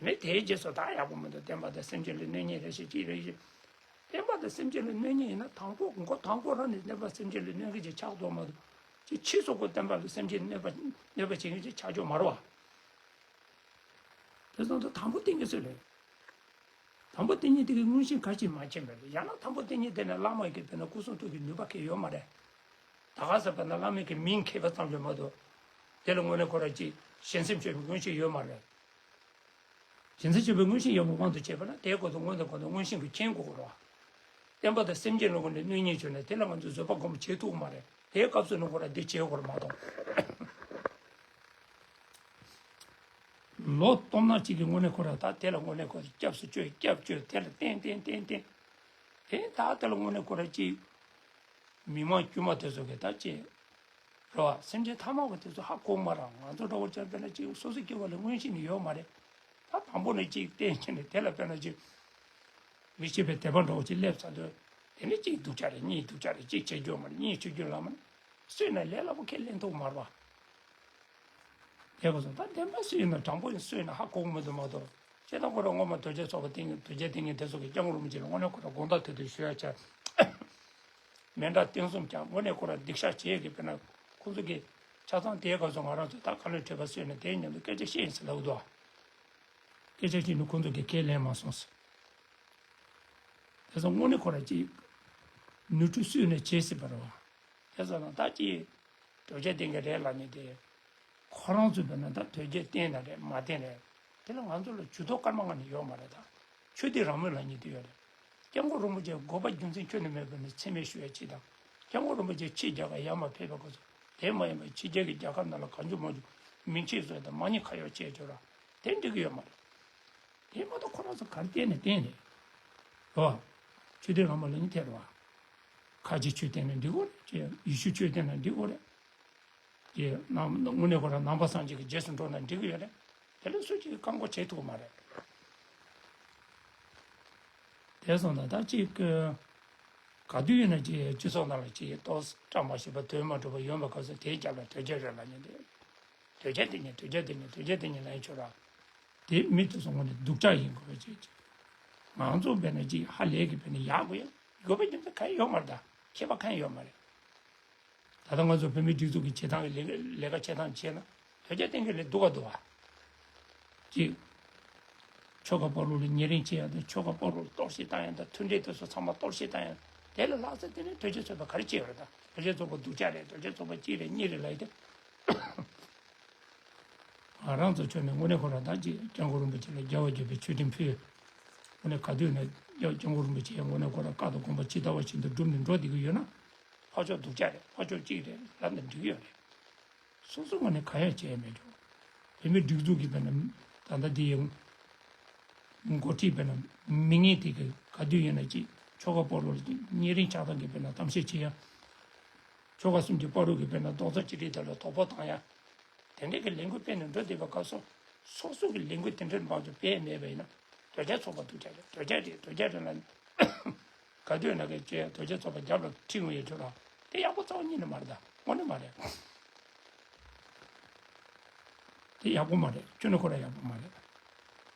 དེ་ནས་དེའི་རྗེས་སུ་ད་ཡག་པོ་མི་འདུག་བསྟན་པ་དང་སེམས་ཅན་ལ་གནོད་ཉེན་རེ་ཞིག་ཅིག་རེ་ཞིག་བསྟན་པ་དང་སེམས་ཅན་ལ་གནོད་ཉེན་ཡིན་ན་དང་པོ་མགོ་དང་པོ་རང་ནས་བསྟན་པ་སེམས་ཅན་ལ་གནོད་མཁན་ཅིག་ཆགས་འགྲོ་མ་གཏོགས། ཅིག་ཕྱིས་སུ་ཁོ་བསྟན་པ་ལ་སེམས་ཅན་གནོད་པ་གནོད་པ་བྱེད་མཁན་ཅིག་ཆགས་ཆོག་མ་རེད་བ། དེ་སོང་ཙང་དང་པོ་བསྟེན་མཁན་སུ་རེད། དང་པོ་བསྟན་ཉིད་དེ་གི་མངོན་ཤེས་ག་ཅིག་མ་མཁྱེན་པ་རེད། ཡང་ན་དང་པོ་བསྟན་ཉིད་དེ་ནི་བླ་མ་གི་དཔེར་ན་སྐུ་གསུང་ཐུགས་ཀྱི་ནུས་པ་གང་ཡོད་མ་རེད། ད་ག་ཟེར་བ་ན་བླ་མའི་གི་མིང་མཁས་པ་ཙམ་ཞིག་མ་གཏོགས། དེ་ལ་དངོས་གནས་ཁོ་རང་ཅིག་གཞན་སེམས་དཔའི་མངོན་ཤེས་ཡོད་མ་རེད། གཞན་སེམས་དཔའི་མངོན་ཤེས་ཡོད་པའི་དབང་དུ་བྱས་པ་ན་དེའི་སྐོར་དུ་དངོས་གནས་ཁོ་ན་མངོན་ཤེས་ཀྱིས་མཁྱེན་དགོས་ཀྱི་རེད། བསྟན་པ་དང་སེམས་ཅན་ལ་དངོས་གནས་གནོད་ཉེན་བྱུང་ན་དེ་ལ་ང་ཚོས་བཟོད་པ་སྒོམ་བྱེད་ཐུབ་ཀྱི་མ་རེད། དེའི་སྐབས་སུ་ནི་ཁོ་རང་འདི་བྱེད་དགོས་རེད་མ་གཏོགས། ལོ་སྟོང་ཕྲག་གཅིག་གི་དངོས་གནས་ཁོ་རང་ད་དེ་ལ་དངོས་གནས་ཁོ་རང་སྐྱབས་སུ་བཅོལ་སྐྱབས་བཅོལ་དེ་ལ་བསྟེན་བསྟེན་བསྟེན་བསྟེན། དེ་ད་དེ་ལ་དངོས་གནས་ཁོ་རང་ཅིག་མི་མང་དཀྱུས་མ་དེ་ཚོ་གིས་ད་ཅིག་རེད་བ། སེམས་ཅན་ཐ་མལ་པ་དེ་ཚོ་ཧ་གོ་མ་རེད། ང་ཚོ་འདྲ་བོ་ཅག་དཔེར་ན་ཅིག་སོ་སོ་སྐྱེ་བོ་ལ་མངོན་ཤེས་ནི་ཡོད་མ་རེད། ད་དང་པོ་ནས་ཅིག་བསྟེན་བྱས་ནས་དེ་ལ་དཔེར་ན་ཅིག་མི་ཤེས་པའི་དད་པ་འདྲ་བོ་ཅིག་སླེབས་ཚར་དུས་དེ་ནས་གཅིག་སྡུག་ཅག་རེད། གཉིས་སྡུག་ཅག་རེད། གཅིག་བྱེད་རྒྱུ་མ་རེད། གཉིས་བྱེད་རྒྱུ་ལ་མ་རེད། གསོས་ན་ལས་སླ་པོ་ཁས་ལེན་ཐུབ་མ་རེད་བ། དེ་ག་སོང་ད་བདེན་པ་སུ་ཡིན་ན་དྲང་པོ་ཡིན་སུ་ཡིན་ན་ཧ་གོ་གི་མི་འདུག་མ་གཏོགས། སྤྱིར་བཏང་ཁོ་རང་སྔོན་མ་དོལ་རྒྱལ་ཚོགས་པ་བསྟེན་མཁན་དོལ་རྒྱལ་བསྟེན་མཁན་དེ་ཚོ་གིས་སྐྱབས་མགོན་རིན་པོ་ཆེ་ལ་དངོས་གནས་ཁོ་རང་དགོངས་དག་ཐེར་ཐེར་ཞུ་ཡ་བྱས། མཎྜལ་རྟེན་གསུམ་བསྐྱངས། དངོས་གནས་ཁོ་རང་སྡིག་བཤགས་བྱས་ཀྱི་དཔེར་ན་ཁོང་ཚོ་གིས་ཆ་ཚང་དེའི་སྐབས་སུ་ང་རང་ཚོ་ད་བཀའ་བློན་ཁྲི་པ་བསུས་ནས་དེའི་མཉམ་དུ་སྐད་ཆ་བཤད་ཡིན་ཟེར་ལབ་འདུག་སྐད་ཆ་བཤད་ནས་ཁོང་ཚོ་གིས་ཁས་ལེན་མ་སོང་ཟེར། དེ་ཚོ་དངོས་གནས་ཁོ་རང་ཅིག་ནོར་འཁྲུལ་སུས་ནས་བྱས་སྲིད་པ་རེད་བ། དེ་ཚོ་ལ་ད་ཅིག་དོལ་རྒྱལ་བསྟེན་གྱི་རེད་ལབ་ནས་དེ། ཁོ་རང་ཚོས་བས་ན་ད་དོལ་རྒྱལ་བསྟེན་ན་རེད་མ་བསྟེན་རེད། དེ་ལ་ང་ཚོ་ལ་ཇུས་གཏོགས་སྐར་མ་ལྔ་ནས་ཡོད་མ་རེད་ད། ཆོས་དད་རང་མོས་ལབ་མཁན་དེ་ཡོད་རེད། སྐྱབས་མགོན་རིན་པོ་ཆེ་དགོས་པ་རྒྱུ་མཚན་ཁྱོན་ནས་མེད་པ་ནས་མཚན་སྨད་ཞུ་ཡ་གཅིག་དང་། སྐྱབས་མགོན་རིན་པོ་ཆེ་ཕྱིའི་རྒྱལ་ཁབ་ཡར་མར་ཕེབས་པའི་སྐབས་སུ་དེ་མ་ཡིན་པར་ཕྱི་རྒྱལ་གྱི་རྒྱལ་ཁབ་ནང་ལ་གང་བྱུང་མང་བྱུང་མིང་ཆད་བཟོ་ཡ་དང་མ་ཉེས་ཁ་གཡོགས་བྱས་བྱོས་ར། དེ་འགྲིག་གི་ཡོད་མ་རེད། དེ་མ་གཏོགས་ཁོ་རང་ཚོ་ག་རེ་བསྟེན་ནས་བསྟེན་རེད། རེད་བ། ཆོས་དད་རང་མོས་ལབ་མཁན་དེ་རེད་བ། ཁ་ཆེ་ཆོས་བསྟེན་ན་འགྲིག་གོ་རེད། ཅེས་ཡེ་ཤུ་ཆོས་བསྟེན་ན་འགྲིག་གོ་རེད། ཅེས་ནང་དངོས་གནས་ཁོ་རང་ནང་པ་སངས་རྒྱས་ཀྱི་རྗེས་སུ་འགྲོ་ན་འགྲིག་གི་ཡོད་རེད། དེ་ལ་སུ་གཅིག་གིས་བཀག་འགོག་བྱེད་ཐུབ་ཀྱི་མ་རེད། དེ་སོང་ཙང་ད་ཅིག་ག་དུས་ཡིན་ན་ཅིག་སྤྱི་ཚོགས་ནང་ལ་ཅིག་ཏོག་ཙམ་བཀྲ་མ་ཤིས་པ་དོན་མ་གྲུབ་པ་ཡོང་བའི་སྐབས་སུ་དེའི་རྒྱབ་ལ་དོལ་རྒྱལ་རེད་ལབ་མཁན་དེ། དོལ་རྒྱལ་དེ་ཉིད་དོལ་རྒྱལ་དེ་ཉིད་དོལ་རྒྱལ་དེ་ཉིད་ལ་ཡིན་ཆོག་ར། དེ་མི་དེ་ཚོ་ངོ་ནས་སྡུག་ཅག་ཡིན་དགོས་པའི་ཆེད་ཀྱི། ང་ཚོ་བས་ན་ཅིག་ཧ་ལས་ཀྱི་བས་ན་ཡག་དགོས་ཡ། དགོས་པའི་རྒྱུ་མཚན་གང་ཡང་ཡོད་མ་རེད་ད། ཁྱད་པར་གང་ཡང་ཡོད་མ་རེད། ད་ལྟ་ང་ཚོ་བོད་མིའི་སྒྲིག་འཛུགས་ཀྱི་བྱེད་སྟངས་ཀྱི་ལས་ལས་ཀ་བྱེད་སྟངས་བྱས་ན་དོལ་རྒྱལ་བསྟེན་མཁན་ལས་སྡུག་ག་འདུག་བ། ཅིག་ཆོལ་ཁ་བར་ལོགས་ལ་ཉེ་རིང་བྱེད་ཡ་དང་ཆོལ་ཁ་བར་ལོགས་ལ་གཏོར་བཤིག་བཏང་ཡ་དང་མཐུན་སྒྲིལ་དེ་ཚོ་ཚང་མ་གཏོར་བཤིག་བཏང་ཡ། དེ་ལས་ལྷག་ཙམ་དེ་ནས་དོལ་རྒྱལ་ཚོགས་པ་ག་རེ་བྱས་ཡོད་རེད་ད། དོལ་རྒྱལ་ཚོགས་པ་སྡུག་ཅག་རེད། དོལ་རྒྱལ་ཚོགས་པ་གཅིག་རེད་གཉིས་རེད་ལབ་ཡ་དེ། ང་རང་ཚོ་ཕྱོགས་ནས་དངོས་གནས་ཁོ་རང་ད་ཅིག་སྐྱབས་མགོན་རིན་པོ་ཆེ་ལ་རྒྱལ་བ་དགྱེས་པའི་མཆོད་སྤྲིན་ཕུལ། དངོས་གནས་ག་དུས་ནས་སྐྱབས་མགོན་རིན་པོ་ཆེ་དངོས་གནས་ཁོ་རང་བཀའ་དང་དགོངས་པ་ཇི་ལྟ་བ་བཞིན་དུ་བསྒྲུབས་ནས་འགྲོ་བསྡད་ཀྱི་ཡོད་ན། ཕར་ཕྱོགས་སྡུག་ཅག་རེད། ཕར་ཕྱོགས་གཅིག་རེད་ལབ་ན་འགྲིག་གི་ཡོད་རེད། སོ་སོ་ངོས་ནས་གང་ཡང་བྱས་མེད་འགྲོ། བོད་མིའི་སྒྲིག་འཛུགས་ཀྱི་བས་ན་ད་ལྟ་འདི་ཡི་འགོ་ཁྲིད་བས་ན་མི་ངན་དེ་གི་ག་དུས་ཡིན་ན་ཅིག་ཆོལ་ཁ་བར་ལོགས་ལ་ཉེ་རིང་ཆགས་སྡང་གི་བས་ན་གཏམ་བཤད་བྱེད་ཡ། ཆོལ་ཁ་གསུམ་གྱི་བར་དུ་གི་བས་ན་རྡོག་རྩ་གཅིག་སྒྲིལ་དེ་ལ་དོ་ཕོག་བཏང་ཡ། དེ་འདྲའི་གི་ལས་འགུལ་སྤེལ་ནས་འགྲོ་བསྡད་པའི་སྐབས་སུ། སོ་སོ་གི་ལས་འགུལ་དེ་འདྲའི་མང་ཚོགས་སྤེལ་མེད་པ་ཡིན་ན། དོལ་རྒྱལ་ཚོགས་པ་སྡུག་ཅག་རེད། དོལ་རྒྱལ་རེད། དོལ་རྒྱལ་རེད་ལབ་ནས། ག་དུས་ན་གི་ཅེས་དོལ་རྒྱལ་ཚོགས་པ་རྒྱབ་ལ་ཁྲིད་འོང་ཡོད་དུས་ལ་དེ་ཡག་པོ་རྩ་བ་ཉིད་ནས་མ་རེད་ད། དངོས་གནས་མ་རེད། དེ་ཡག་པོ་མ་རེད། ཁྱོན་ནས་ཁོ་རང་ཡག་པོ་མ་རེད།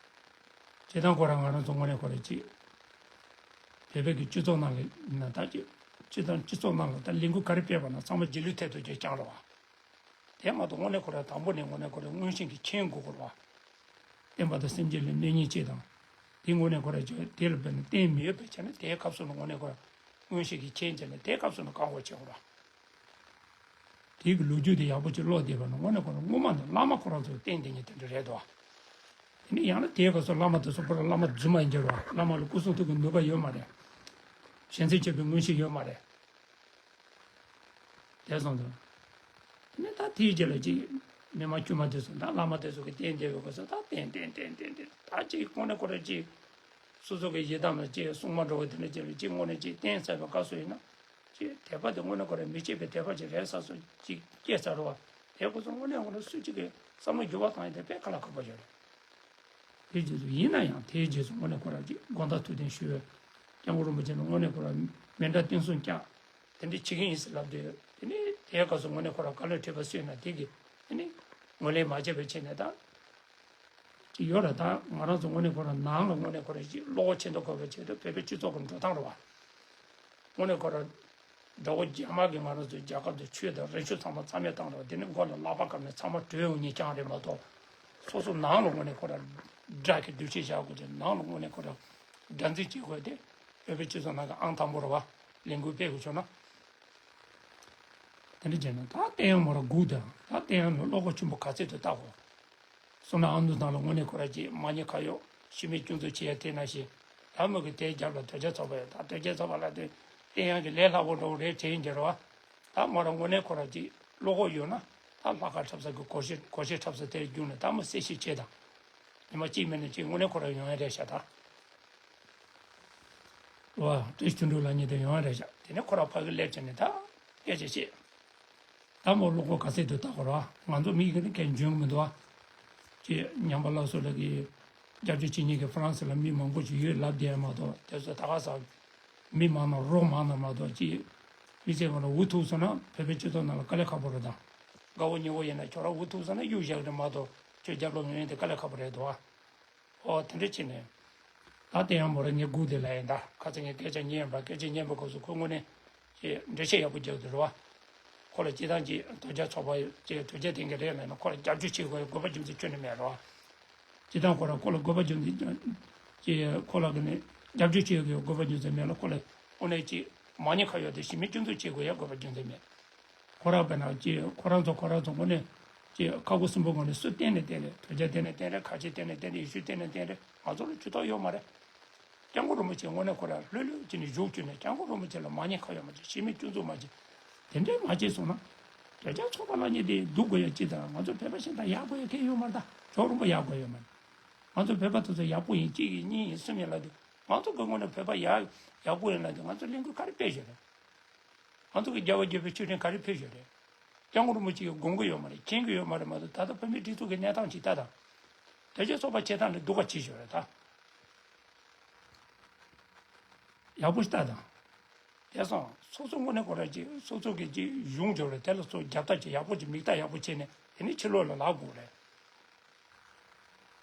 བྱེད་སྟངས་ཁོ་རང་ང་རང་ཚོ་དངོས་གནས་ཁོ་རང་ཅིག་བོད་པའི་གི་སྤྱི་ཚོགས་ནང་གི་ན་ད་ཅིག་སྤྱི་དང་སྤྱི་ཚོགས་ནང་ལ་ད་ལས་འགུལ་ག་རེ་སྤེལ་བ་ན་ཚང་མ་རྗེས་ལུས་ཐེབས་ཐུབ་རྒྱུ་རྐྱང་རེད་བ། དེ་མ་གཏོགས་དངོས་གནས་ཁོ་རང་དང་པོ་ནས་དངོས་གནས་ཁོ་རང་མངོན་ཤེས་ཀྱིས་མཁྱེན་དགོས་ཀྱི་རེད་བ། བསྟན་པ་དང་སེམས་ཅན་ལ་གནོད་ཉེན་ཅིག་དང་། དེ་དངོས་གནས་ཁོ་རང་ཅིག་དེ་ལ་བས་ན་བསྟེན་མི་ཡོད་པའི་ཆ་ནས་དེའི་སྐབས་སུ་ནི་དངོས་གནས་ཁོ་རང་མངོན་ཤེས་ཀྱིས་མཁྱེན་བྱས་ནས་དེའི་སྐབས་སུ་ནི་བཀག་འགོག་བྱེད་དགོས་རེད་བ། དེའི་གི་ལོ་རྒྱུས་དེ་ཡག་པོ་ཅིག་ཀློག་བསྡད་པ་ན་དངོས་གནས་ཁོ་རང་སྔོན་མ་ནས་བླ་མ་ཁོ་རང་ཚོས་བསྟེན་བསྡད་མཁན་དེ་འདྲ་རེད་དོ། དེ་ནས་ཡང་ན་དེའི་སྐབས་སུ་བླ་མ་དེ་ཚོ་ཁོ་རང་བླ་མ་རྫུན་མ་ཡིན་གྱི་རེད་བ། བླ་མ་ལ་སྐུ་གསུང་ཐུགས་ཀྱི་ནུས་པ་ཡོད་མ་རེད། གཞན་སེམས་བསྐྱེད་པའི་མངོན་ཤེས་ཡོད་མ་རེད། དེ་སོང་ཙང་། དེ་ནས་ད་དེའི་རྗེས་ལ་ཅིག་མི་མང་དཀྱུས་མ་དེ་ཚོ་ད་བླ་མ་དེ་ཚོ་གིས་བསྟེན་བསྡད་པའི་སྐབས་སུ་ད་བསྟེན་བསྟེན་བསྟེན་བསྟེན་བསྟེན་ད་ཅིག་དངོས་གནས་ཁོ་རང་ཅིག་སོ་སོ་གི་ཡི་དམ་ལ་ཅིག་སྲུང་མ་འགྲོ་བ་དེ་འདྲ་ཅིག་ལ་ཅིག་དངོས་གནས་ཅིག་བསྟེན་ཚར་བའི་སྐབས་སུ་ཡིན་ན། ཅིག་དད་པ་དེ་དངོས་གནས་ཁོ་རང་མི་ཕྱེད་པའི་དད་པ་ཅིག་རེད་བསམ་སོང་ཅིག་སྐྱེས་ཚར་བ། དེ་ཁོ་ཚོ་དངོས་གནས་ཁོ་རང་སུ་གཅིག་གིས་བསམ་བློ་འགྱུར་བ་བཏང་ཡ་དེ་དཔེ་ཁ་ལ་ཁག་པོ་ཞིག་རེད། དེའི་རྗེས་སུ་ཡིན་ན་ཡང་དེའི་རྗེས་སུ་དངོས་གནས་ཁོ་རང་ཅིག་དགོངས་དག་ཐུགས་བདེན་ཞུས། སྐྱབས་མགོན་རིན་པོ་ཆེ་ལ་དངོས་གནས་ཁོ་རང་མཎྜལ་རྟེན་གསུམ་བསྐྱངས། དེ་འདྲ་བྱེད་ཀྱི་ཡིན་ཟེར་ལབ་དུས་དེ་ནས་དེའི་སྐབས་སུ་དངོས་གནས་ཁོ་རང་བཀའ་བློན་ཁྲི་པ་བསུས་ན་དེ་གིས་དེ་ནས་ངོས་ལེན་མ་བྱས་པའི་ཆེད་ནས་ད། ཅིག་ཡོད་རེད་ད། ང་རང་ཚོ་དངོས་གནས་ཁོ་རང་ནང་ལ་དངོས་གནས་ཁོ་རང་ཅིག་བློ་ཁོག་ཆེ་མདོག་ཁ་པོ་བྱས་ཏེ་བོད་པའི་སྤྱི་ཚོགས་ཀྱི་འགྲོ་སྟངས་རེད་བ། དངོས་གནས་ཁོ་རང་དགྲ་བོ་རྒྱ་དམར་གྱིས་ང་རང་ཚོའི་རྒྱལ་ཁབ་དང་ཆོས་དང་རིག་གཞུང་ཚང་མ་རྩ་མེད་བཏང་རེད་བ། དེ་ནི་མགོ་ལ་ལག་པ་བཀབ་ནས་ཚང་མ་བྲོས་ཡོང་མཁན་རྐྱང་རེད་མ་གཏོགས། སོ་སོ་ནང་ལ་དངོས་གནས་ཁོ་རང་དགྲ་གི་འདུ་ཤེས་བཞག་དགོས་ཀྱི། ནང་ལ་དངོས་གནས་ཁོ་རང་ སྒྲ་འཛིན་བྱེད་དགོས་ཏེ། བོད་པའི་སྤྱི་ཚོགས་ནང་གི་ཨང་དང་པོ་རེད་བ། ལས་འགུལ་སྤེལ་དགོས་བྱུང་ན། དེ་འདྲ་བྱས་ན་ད་བསྟན་ཡང་མོ་ར་སྒུག་དང་། ད་བསྟན་ཡང་ལ་བློ་ཁོག་ཆེན་པོ་ག་ཚད་དུ་བལྟ་དགོས། སོང་ན་ཨ་ནུ་ཐང་ལ་དངོས་གནས་ཁོ་ར་ཅིག་མ་ཉེས་ཁ་གཡོག་ཤི་རྨས་སྐྱོན་འཛུགས་བྱེད་ཡ་དེ་ནང་བཞིན། ད་མོ་གི་དེའི་རྒྱབ་ལ་དོལ་རྒྱལ་ཚོགས་པ་ཡོད། ད་དོལ་རྒྱལ་ཚོགས་པ་ལ་དེ་བསྟན་ཡང་གི་ལས་སླ་པོ་འདྲ་བོ་རེད་དྲན་གྱི་རེད་བ། ད་མོ་ར་དངོས་གནས་ཁོ་ར་ཅིག་བློ་ཁོག་ཡོད་ན། ད་ལྷག་དཀར་འཁྲབ་ས་གི་སྒོར་གཞས་སྒོར་གཞས་འཁྲབ་ས་དེར་རྒྱུགས་ནས་ད་མོ་གསལ་བཤད་བྱེད་དང་། ཉི་མ་གཅིག་མིན་ན་གཅིག་དངོས་གནས་ཁོ་ར་ཡོང་ཡ་རེད་ཤག་ད། བ། བཀྲ་ཤིས་དོན་གྲུབ་ལགས་གཉིས་དེ་ཡོང་བ་རེད་བཞག་དེ་ནས་ཁོ་རང་ཕ་གི་སླེབས་བྱས་ནས་ད་སྐད་ཆ་བཤད། ད་མོ་བློ་ཁོག་ག་ཚད་དུ་བལྟ་དགོས་ར། ང་ཚོ་མི་ཡི་གེ་ནི་གན་འཇོན་གི་མི་འདུག་བ། ཅེས་ཉམས་པ་སླར་གསོ་ལགས་ཀྱིས་རྒྱབ་སྐྱོར་བྱེད་མཁན་གྱི་ཧྥ་རན་སི་ལ་མི་མང་པོ་ཞིག་ཡོད་ལབ་བསྡད་ཡ་མ་གཏོགས། དེ་ཚོ་ད་ག་ས་མི་མང་ན་རོ་མང་ན་མ་གཏོགས་ཅེས། མི་ཚེ་གང་ལ་འུ་ཐུག་སོང་ན་བོད་པའི་སྤྱི་ཚོགས་ནང་ལ་དཀའ་ལས་ཁག་པོ་རེད་དང་། དགའ་བོ་ཉེ་བོ་ཡིན་ན་ཁྱོད་རང་འུ་ཐུག་སོང་ན་གཡུག་བཞག་རེད་མ་གཏོགས་ཁྱོད་རྒྱབ་ལོགས་ཡོང་ཡ་དེ་དཀའ་ལས་ཁག་པོ་རེད་འདུག་བ། ཨོ་དེ་འདྲ་བྱས་ནས། ད་དེ་ཡང་མོ་ར་ངས་སྒུག་དེ་ལ་ཡིན་ད། ཁ་སང་ངས་སྐད་ཆ་ཉན་པ་སྐད་ཆ་ཉན་པ་སྐབས་སུ་ཁོ་དངོས་གནས་ཀྱི་འགྲེལ་བཤད་ཡག་པོ་རྒྱག་དེ་རེད་བ། ཁོ་ལ་སྤྱི་བཏང་གི་དོལ་རྒྱལ་ཚོགས་པ་ཀྱི་དོལ་རྒྱལ་དེ་འགའ་རེད་མེད་ན་ཁོ་ལ་རྒྱབ་སྐྱོར་བྱེད་དགོས་ཡ་དགོས་པ་རྒྱུ་མཚན་ཁྱོན་ནས་མེད་རེད་བ། སྤྱི་བཏང་ཁོ་ར་ཁོ་ལ་དགོས་པ་རྒྱུ་མཚན་ཀྱི་ཁོ་ལ་གི་ནས་རྒྱབ་སྐྱོར་བྱེད་དགོས་ཡ་དགོས་པ་རྒྱུ་མཚན་མེད་ལ། ཁོ་ལ་དངོས་གནས་ཀྱི་མ་ཉེས་ཁ་གཡོག་དེ་ཤི་རྨས་སྐྱོན་འཛུགས་བྱེད་དགོས་ཡ་དགོས་པ་རྒྱུ་མཚན་མེད། ཁོ་རང་དཔེར་ན་ཅི་ཁོ་རང་ཚོ་ཁོ་རང་ཚོ་དངོས་གནས་ཅི་ཁ་སྒོ་གསུམ་པོ་ངོས་ནས་སུ་བསྟེན་ནས་བསྟེན་རེད། དོལ་རྒྱལ་བསྟེན་ནས་བསྟེན་རེད། ཁ་ཆེ་བསྟེན་ནས་བསྟེན་རེད། ཡེ་ཤུ་བསྟེན་ནས་བསྟེན་རེད། ང་ཚོ་ལ་ཇུས་གཏོགས་ཡོད་མ་རེད། སྐྱབས་མགོན་རིན་པོ་ཆེ་དངོས་གནས་ཁོ་རང་ལྷོད་ལྷོད་བྱས་ནས་བཞུགས་བཅུག་ནས་སྐྱབས་མགོན་རིན་པོ་ཆེ་ལ་མ་ཉེས་ཁ་གཡོག་མ་བྱེད། ཤི་རྨས་སྐྱོན་འཛུགས་མ་བྱེད། དེ་འདྲས་མ་བྱས་སོང་ན། དོལ་རྒྱལ་ཚོགས་པ་ལ་ཉེ་དེ་སྡུག་དགོས་ཡ་ཅི་དང་། ང་ཚོ་བོད་པ་གཞན་དག་ཡག་དགོས་ཡ་གང་ཡང་ཡོད་མ་རེད་ད། ཇོ་རིན་པོ་ཡག་དགོས་ཡོད་མ་རེད། ང་ཚོ་བོད་པ་དེ་ཚོ་ཡག་པོ་ཡིན་གཅིག་ཡིན་གཉིས་ཡིན་གསུམ་ཡིན་ལབ་དུས་ང་ཚོ་གི་དངོས་གནས་བོད་པ་ཡག་ཡག་པོ་ཡིན་ལབ་དུས་ང་ཚོ་ལས་འགུལ་ག་རེ་སྤེལ་བཞིན་རེད། ང་ཚོ་གི་རྒྱལ་བ་དགྱེས་པའི་མཆོད་སྤྲིན་ག་རེ་ཕུལ་ཞོར་རེད། སྐྱབས་མགོན་རིན་པོ་ཆེ་གིས་དགོངས་ཀྱི་ཡོད་མ་རེད། མཁྱེན་གྱི་ཡོད་མ་རེད་མ་གཏོགས། ད་ལྟ་བོད་མིའི་སྒྲིག་འཛུགས་ཀྱི་གནས་སྟངས་ཅིག་ལྟ་དང་། དེ་ཚོའི་ཚོགས་པ་བྱེད་སྟངས་ལ་སྡུག་པ་བྱེད་ཞོར་རེད་ད། ཡག་པོ་ཞིག་ལྟ་དང་། དེ་སོང་སོ་སོ་དངོས་གནས་ཁོ་ར་ཅིག་སོ་སོ་གི་ཅིག་གཞུང་འབྱོར་རེད། དེ་ལ་སོ་རྒྱབ་ཐབས་ཅིག་ཡག་པོ་ཅིག་མིག་ལྟ་ཡག་པོ་བྱས་ནས་དེ་ནས་ཕྱི་ལོགས་ལ་ལབ་དགོས་རེད།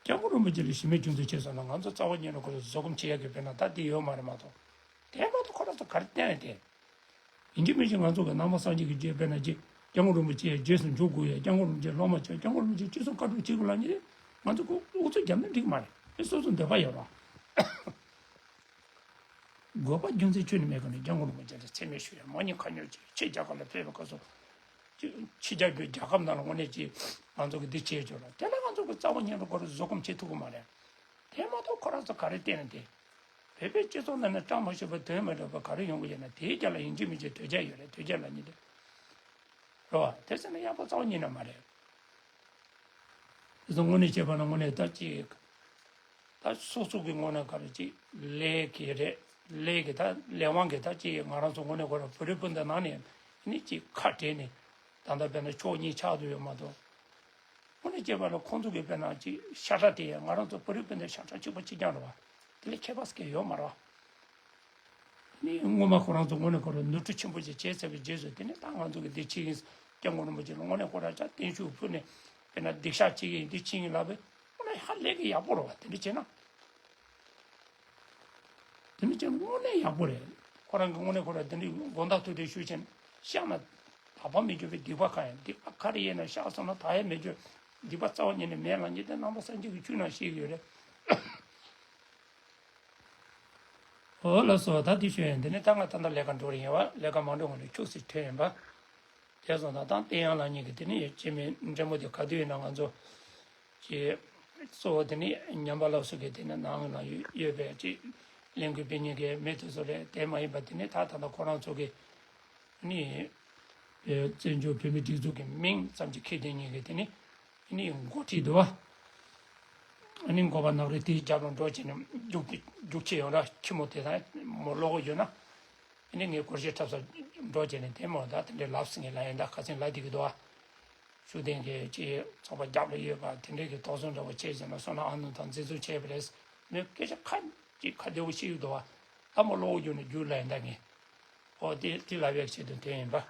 སྐྱབས་མགོན་རིན་པོ་ཆེ་ལ་ཤི་རྨས་སྐྱོན་འཛུགས་བྱས་སོང་ན་ང་ཚོ་རྩ་བ་ཉིད་ནས་ཁོ་ཚོ་བཟོད་སྒོམ་བྱེད་ཡག་གི་དཔེར་ན་ད་དེ་ཡོད་མ་རེད་མ་གཏོགས། དེ་མ་གཏོགས་ཁོ་རང་ཚོ་ག་རེ་བསྟན་རེད་དེ། ཡིན་གཅིག་མིན་གཅིག་ང་ཚོ་གི་ནང་པ་སངས་རྒྱས་ཀྱི་རྗེ་དཔེར་ན་ཅིག་སྐྱབས་མགོན་རིན་པོ་ཆེ་རྗེས་སུ་འཇུག་དགོས་ཡ། སྐྱབས་མགོན་རིན་པོ་ཆེ་སློབ་མ་བྱས། སྐྱབས་མགོན་རིན་པོ་ཆེ་སྤྱི་གསུང་བཀའ་སྒྲུབ་བྱེད་དགོས་ལབ་མཁན་དེ་ང་ཚོ་གི་ཨུ་ཚུགས་རྒྱབ་ན་འགྲིག་མ་རེད། མི་སོ་སོ་འདོད་པ་ཡོད་རོགས། དགོས་པ་རྒྱུ་མཚན་ཁྱོན་ནས་མེད་གི་ནས་སྐྱབས་མགོན་རིན་པོ་ཆེ་ལ་མཚན་སྨད་ཞུ་ཡ། མ་ཉེས་ཁ་གཡོག་ཅིག་ཕྱི་རྒྱལ་ཁབ་ལ་ཕེབས་པའི་སྐབས་སུ་ཕྱི་རྒྱལ་གྱི་རྒྱལ་ཁབ་ནང་ལ་དངོས་གནས་ཀྱི་ང་ཚོ་གི་འདི་བྱས་ཆོག་རོགས། དེ་ལ་ང་ཚོ་གི་རྩ་བ་ཉིད་ནས་ཁོ་རང་བཟོད་སྒོམ་བྱེད་ཐུབ་ཀྱི་མ་རེད། དེ་མ་གཏོགས་ཁོ་རང་ཚོ་ག་རེ་བསྟན་ན་དེ། བོད་པའི་སྤྱི་ཚོགས་ནང་ནས་བཀྲ་མ་ཤིས་པ་དོན་མ་འགྲིག་པ་ག་རེ་ཡོང་གི་ཡོད་ན། དེའི་རྒྱབ་ལ་ཡིན་གཅིག་མིན་གཅིག་དོལ་རྒྱལ་ཡོད་རེད། དོལ་རྒྱལ་ལབ་མཁན་དེ། རེད་བ། དེ་ཟེར་ན་ཡག་པོ་རྩ་བ་ཉིད་ནས་མ་རེད། དེ་ཚོ་དངོས་གནས་བྱས་པ་ན་དངོས་གནས་ད་ཅིག་ད་སོ་སོ་གི་ངོས་ནས་ག་རེ་ཅིག་ལས་ཀྱི་རེད། ལས་ཀྱི་ད་ལས་དབང་གི་ད་ཅིག་ང་རང་ཚོ་དངོས་གནས་ཁོ་རང་བོད་རིགས་སྤུན་ཟླ་ནང་ནས་ནི་ཅིག་ཁ་བྲལ་ནས་ད་ལྟ་བས་ན་ཕྱོགས་གཉིས་ཆགས་བསྡད་ཡོད་མ་གཏོགས། དངོས་གནས་བྱས་པ་ན་ཁོང་ཚོ་གི་དཔེར་ན་ཅིག་ཤ་ཁྲག་དེ་ཡང་ང་རང་ཚོ་བོད་རིགས་སྤུན་ཟླ་ཤ་ཁྲག་གཅིག་པ་གཅིག་རྐྱང་རེད་བ། དེ་ལས་ཁྱད་པར་ཟེར་མཁན་ཡོད་མ་རེད་བ། ནི་སྔོན་མ་ཁོ་རང་ཚོ་དངོས་གནས་ཁོ་རང་ནོར་འཁྲུལ་ཆེན་པོ་ཅིག་བྱས་ཚར་བའི་རྗེས་སུ་དེ་ནས་ད་ང་ཚོ་གི་འདི་ཕྱི་ཡིན། སྐྱབས་མགོན་རིན་པོ་ཆེ་ལ་དངོས་གནས་ཁོ་རང་ཅག་བརྟན་བཞུགས་ཕུལ་ནས་དཔེར་ན་སྡིག་བཤགས་བྱེད་ཀྱི་ཡིན། འདི་ཕྱི་ཡིན་ལབ་པས་དངོས་གནས་ཧ་ལས་ཀྱི་ཡག་པོ་རེད་བ། དེ་འདྲ་བྱས་ན། དེ་འདྲ་བྱས་ན་དངོས་གནས་ཡག་པོ་རེད། ཁོ་རང་གི་དངོས་གནས་ཁོ་རང་དེ་འདྲའི་དགོངས་དག་ཐུགས་རྗེ་ཞུ་བྱས་ན་བཤགས་ན་དག་པ་མི་འགྱུར་བའི་སྡིག་པ་གང་ཡིན། སྡིག་པ་ག་རེ་ཡིན་ན་བཤགས་སོང་ན་དག་ཡ་མི་འགྱུར། སྡིག་པ་རྩ་བ་ཉིད་ནས་མེད་ལབ་མཁན་དེ་ནང་པ་སངས་རྒྱས་ཀྱི་ཆོས་ནང་བཤད་ཀྱི་ཡོད་རེད། འོ་ལགས་སོ། ད་དེ་ཞུ་ཡིན། དེ་ནས་ད་ང་ད་ལྟ་ལས་ཀ་འགྲོ་རེ་ཡིན་བ། ལས་ཀ་མ་འགྲོ་སྔོན་ནས་ཁྱུག་ཙམ་ཐོན་ཡིན་པ། དེ་སོང་ད་ད་བསྟན་ཡང་ལགས་གཉིས་ཀྱི་དེ་ནས་སྐྱེ་དམན་འདྲེ་མོ་དེ་ག་དུས་ཡིན་ན་ང་ཚོ་ཀྱི་གཙོ་བོ་དེ་ནས་ཉམས་པ་སླར་གསོ་གི་དེ་ནས་ནང་ལ་ཡོད་པའི་ཀྱི་ལས་འགུལ་སྤེལ་མཁན་གྱི་མི་དེ་ཚོ་རེད། དེ་མ་ཡིན་པ་དེ་ནས་ད་ད་ལྟ་ཁོ་རང་ཚོ་གི་ནི་བཙན་བྱོལ་བོད་མིའི་སྒྲིག་འཛུགས་ཀྱི་མིང་ཙམ་གྱི་ཁྱེར་དེ་གཉིས་ཀྱི་དེ་ནི་ནི་འགོ་ཁྲིད་འདུག་བ། ཨ་ནི་འགོ་པ་ནག་རི་དེའི་རྒྱབ་ལ་འགྲོ་བྱས་ནས་རྒྱུག་རྒྱུག་ཁྱི་ཡོང་ར་ཁྱི་མོ་དེ་དང་མོ་ལོག་གི་ཡོད་ན། ཨ་ནི་ངས་སྒོར་གཞས་འཁྲབ་ས་འགྲོ་བྱས་ནས་དེ་མོ་ད་དེ་འདྲའི་ལབ་སི་ངས་ལ་ཡིན་ད་ཁ་སང་ལ་དེ་གི་འདུག་ཨ། ཤུགས་ལྡན་གྱི་ཅིག་ཚོགས་པ་རྒྱབ་ལ་ཡོད་པ་དེ་འདྲའི་གི་དོགས་ཟོན་འདྲ་བོ་བྱས་བྱས་ན་སོང་ན་ཨ་ནུ་དང་འཛིན་བཟུང་བྱས་པ་རེད། མོས་སྐད་ཆ་ཁ་ཅིག་ཁ་བདེ་བོ་ཤེས་ཀྱི་འདུག་ཨ། ད་མོ་ལོག་གི་ཡོད་ན་རྒྱུག་ལ་ཡིན་ད་ངས། ཨོ་དེ་དེ་ལབ་ཡག་ཆེད་དུ་དེ་ཡིན་པ།